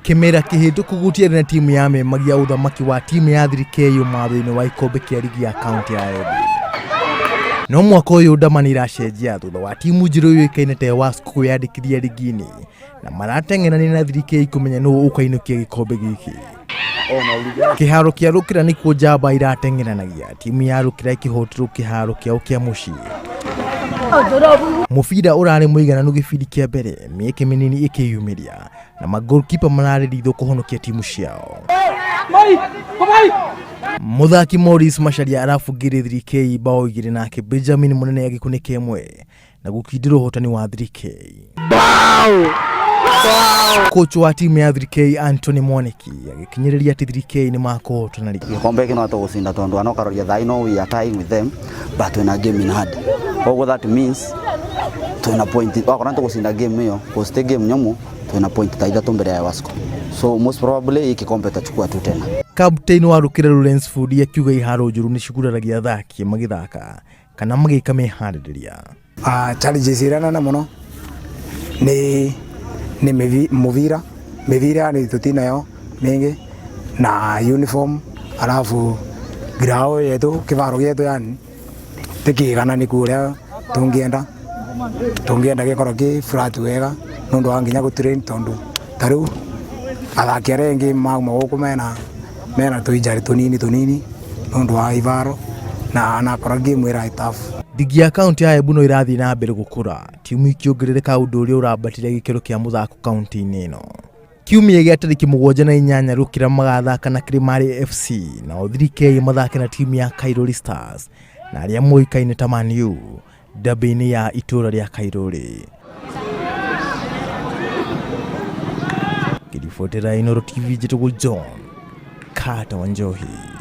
Kĩmera kĩhĩtũku gũtiarĩ na timu ya memagia ũthamaki wa timu ya 3K ũmatho-inĩ wa ikombe kĩa rigi ya kaunti ya Embu. No mwaka ũyũ ndama nĩ iracenjia thutha wa timu njerũ yũĩkaine ta Ewasco kwĩyandĩkithia rigi-inĩ na marateng'erania na 3K kũmenya nũũ ũkainũkia gĩkombe gĩkĩ. Kĩharo kĩa Rũkĩra nĩkuo njamba irateng'eranagia, timu ya Rũkĩra ĩkĩhoterwo kĩharo kĩao kĩa mũciĩ. Mũbira ũrarĩ mũigananu gĩbindi kĩa mbere, mĩeke mĩnini ĩkĩyumĩria na magolkipa mararĩ ritho kũhonokia timu ciao. Mũthaki Maurice Macharia arabungire 3K bao igĩrĩ nake Benjamin Mũnene agĩkunĩka ĩmwe na gũkindĩra ũhotani wa 3K. Coach wa timu ya 3K Anthony Mwaniki agĩkinyĩrĩria atĩ 3K nĩ makũhotana rigi. Gikombe giki no tugucinda tondu ano karoria thaa ino we are tying with them but twina game in hand. Koguo that means twina point wakora tugucinda game iyo cause game nyomu twina point ta ithatu mbere ya Wasco. So most probably hii kikombe tutachukua tu tena. Kapteni wa Rũkĩra Lawrence Fundi akiuga iharo njũru nĩ ciguraragia athaki magĩthaka kana magĩka meharĩrĩria. Challenges iria nene mũno nĩ nĩ mũbira, mĩbira yani tũtinayo mĩingĩ na uniform alafu ground yetu kĩbaro gĩetũ yani ti kĩigananĩku ũrĩa tũngĩenda, tũngĩenda gĩkorwo kĩ flat wega nĩ ũndũ wa nginya gũ train tondũ ta rĩu athaki arĩa angĩ mauma gũkũ mena mena tũ injury tũnini tũnini nĩ ũndũ wa ibaro na nakora game ĩrarĩ tough. Rigi ya kaunti ya Embu no ĩrathiĩ na mbere gũkũra, timu ikĩongerereka ũndũ ũrĩa ũrambatĩria gĩkĩro kĩa mũthako kaunti-inĩ ĩno. Kiumia gĩa tarĩki 7 na 8 Rũkĩra magathaka na Kĩrĩmarĩ FC nao 3K mathake na timu ya Kairũri Stars na arĩa moĩkaine ta Man U ndambĩ-inĩ ya itũũra rĩa Kairũri. Ngĩribotera Inooro TV njĩtagwo John Carter Wanjohi.